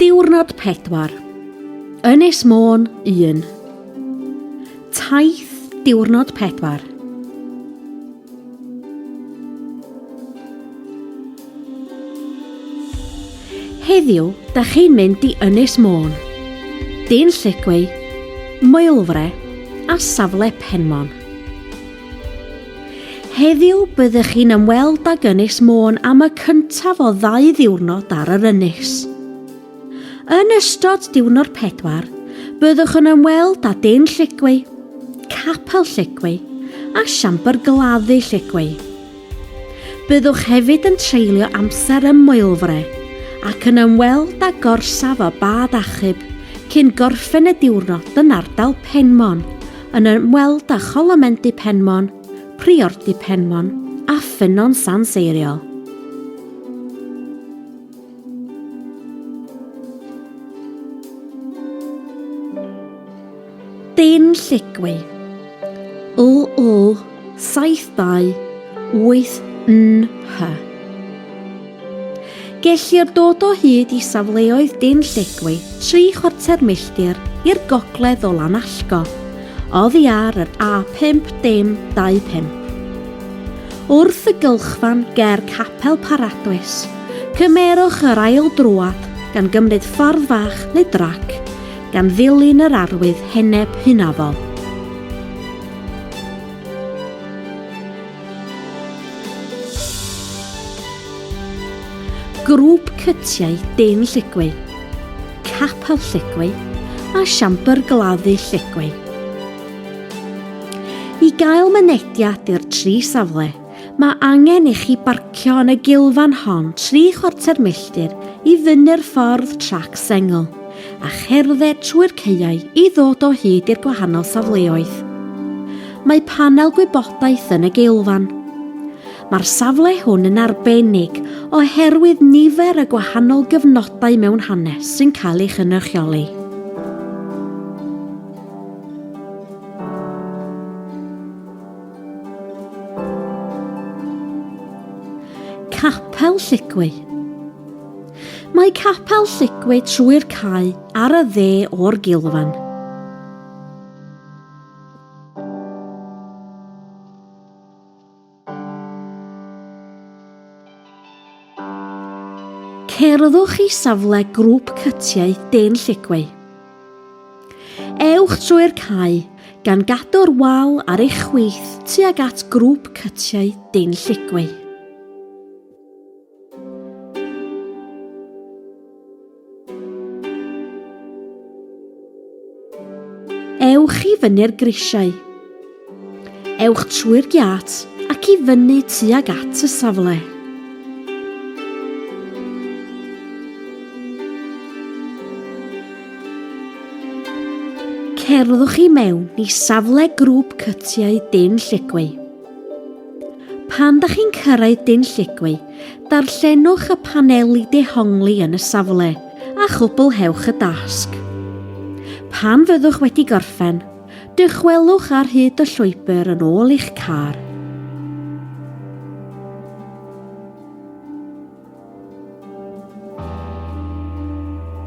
Diwrnod 4. Ynys Môn 1. Taith Diwrnod 4. Heddiw, da chi'n mynd i Ynys Môn, Din Lligwy, Moelfre a safle Penmon. Heddiw byddech chi'n ymweld ag Ynys Môn am y cyntaf o ddau ddiwrnod ar yr ynys. Yn ystod diwrnod pedwar, byddwch yn ymweld â Din Lligwy, Capel Lligwy a Siambr Gladdu Lligwy. Byddwch hefyd yn treulio amser ym Moelfre ac yn ymweld â gorsaf y bad achub cyn gorffen y diwrnod yn ardal Penmon yn ymweld â Cholomendy Penmon, Priordy Penmon a Ffynnon San Seiriol. Din Lligwy LL 72 8 NH Gellir dod o hyd i safleoedd Din Lligwy tri chwarter milltir i'r gogledd o Lanallgo, oddi ar yr A5025. Wrth y gylchfan ger Capel Paradwys, cymerwch yr ail droad gan gymryd ffordd fach neu drac gan ddilyn yr arwydd heneb hynafol. Grŵp Cytiau Din Lligwy, Capel Lligwy a Siambr Gladdu Lligwy. I gael mynediad i'r tri safle, mae angen i chi barcio yn y gilfan hon tri chwarter milltir i fyny'r ffordd trac sengl a cherdded trwy'r caeau i ddod o hyd i'r gwahanol safleoedd. Mae panel gwybodaeth yn y geilfan. Mae'r safle hwn yn arbennig oherwydd nifer y gwahanol gyfnodau mewn hanes sy'n cael ei chynrychioli. Capel Lligwy Mae Capel Lligwy trwy'r cae ar y dde o'r gilfan. Cerddwch i safle grŵp cytiau Dên Lligwy. Ewch trwy'r cae, gan gadw'r wal ar eich chwith tuag at grŵp cytiau Dên Lligwy. Ewch i fyny'r grisiau. Ewch trwy'r giât ac i fyny tuag at y safle. Cerddwch i mewn i safle grŵp cytiau Din Lligwy. Pan da chi'n cyrraedd Din Lligwy, darllenwch y paneli dehongli yn y safle a chwblhewch y dasg. Pan fyddwch wedi gorffen, dychwelwch ar hyd y llwybr yn ôl i'ch car.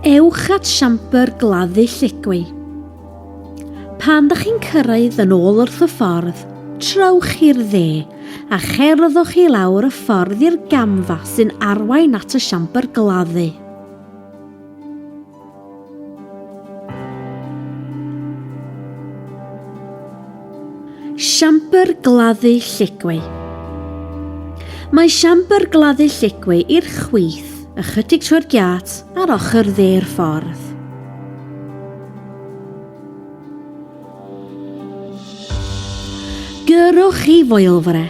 Ewch at siambr gladdu Lligwy. Pan da chi'n cyrraedd yn ôl wrth y ffordd, trowch i'r dde a cherddwch i lawr y ffordd i'r gamfa sy'n arwain at y siambr gladdu. Siambr gladdu Lligwy. Mae siambr gladdu Lligwy i'r chwith, ychydig trwy'r giât ar ochr dde'r ffordd. Gyrrwch i Foelfre.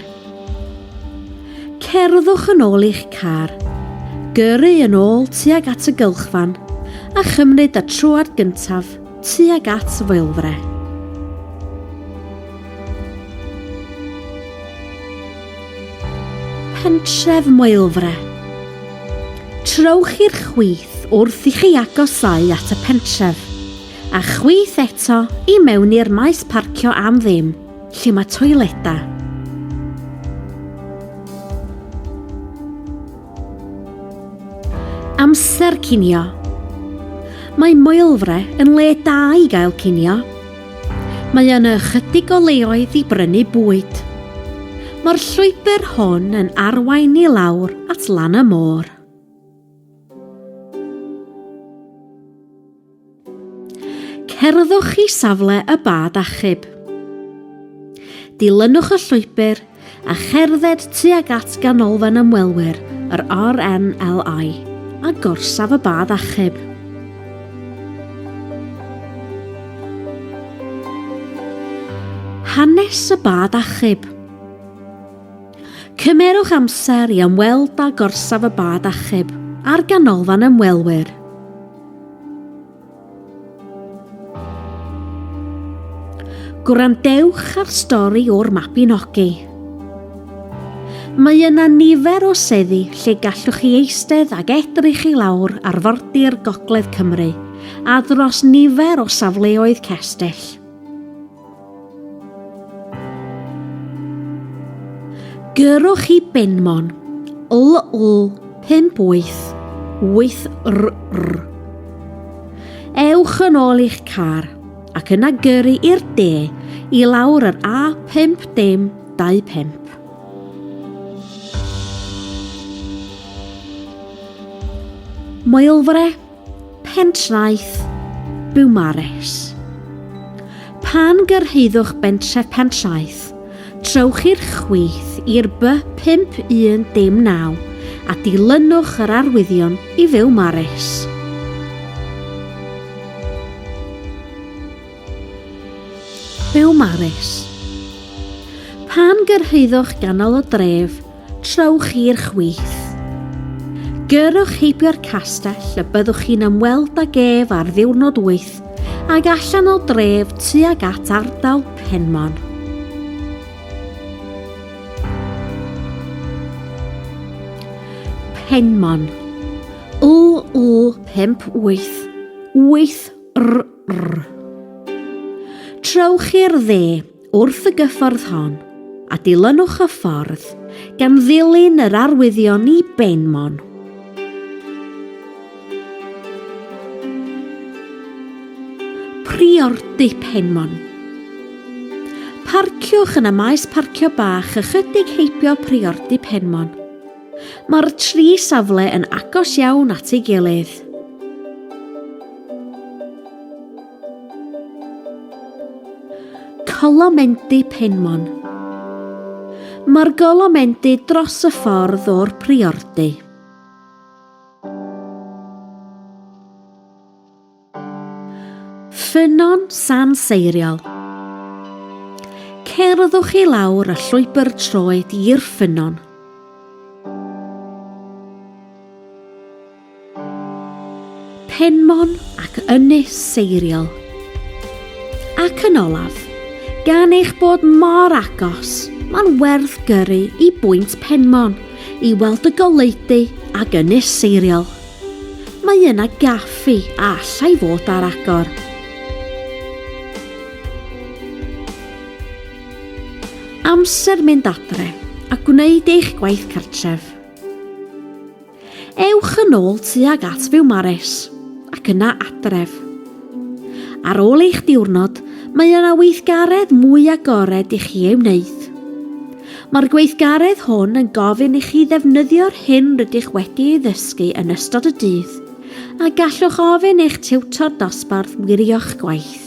Cerddwch yn ôl i'ch car. Gyrru yn ôl tuag at y gylchfan a chymryd y troad gyntaf tuag at Foelfre. Pentref Moelfre. Trowch i'r chwith wrth i chi agosáu at y pentref, a chwith eto i mewn i'r maes parcio am ddim. Lle mae toiledau? Amser cinio. Mae Moelfre yn le da i gael cinio. Mae yna ychydig o leoedd i brynu bwyd. Mae'r llwybr hwn yn arwain i lawr at lan y môr. Cerddwch i safle y bad achub. Dilynwch y llwybr a cherdded tuag at Ganolfan Ymwelwyr yr RNLI a gorsaf y bad achub. Hanes y bad achub. Cymerwch amser i ymweld â gorsaf y bad achub a'r ganolfan ymwelwyr. Gwrandewch ar stori o'r Mabinogi. Mae yna nifer o seddi lle gallwch chi eistedd ag edrych i lawr arfordir Gogledd Cymru a dros nifer o safleoedd cestyll. Gyrrwch i Benmon, LL 5 8 8 RR. Ewch yn ôl i'ch car ac yna gyrru i'r de i lawr yr A5 dim 25. Moelfre Pentraeth Biwmares. Pan gyrhaeddwch bentref Pentraeth, trowch i'r chwith i'r B5109 a dilynwch yr arwyddion i Fiwmares. Biwmares. Pan gyrhaeddwch ganol y dref, Trowch i'r chwith. Gyrrwch heibio'r castell y byddwch chi'n ymweld ag ef ar ddiwrnod 8 ag allan o dref tuag at ardal Penmon. Penmon. L L 5 8 8 R R. Trowch i'r dde Wrth y gyffordd hon, a dilynwch y ffordd, gan ddilyn yr arwyddion i Benmon. Priordy Penmon. Parciwch yn y maes parcio bach ychydig heibio Priordy Penmon. Mae'r tri safle yn agos iawn at ei gilydd. Colomendy Penmon. Mae'r golomendy dros y ffordd o'r priordy. Ffynnon San Seiriol. Cerddwch i lawr y llwybr troed i'r ffynnon. Penmon ac Ynys Seiriol. Ac yn olaf, gan eich bod mor agos, mae'n werth gyrru i Bwynt Penmon i weld y goleudy ac Ynys Seiriol. Mae yna gaffi a allai fod ar agor. Amser mynd adre a gwneud eich gwaith cartref. Ewch yn ôl tuag at Fiwmares, ac yna adref. Ar ôl eich diwrnod, mae yna weithgaredd mwy agored i chi ei wneud. Mae'r gweithgaredd hwn yn gofyn i chi ddefnyddio'r hyn rydych wedi ei ddysgu yn ystod y dydd, a gallwch ofyn i'ch tiwtor dosbarth wirio'ch gwaith.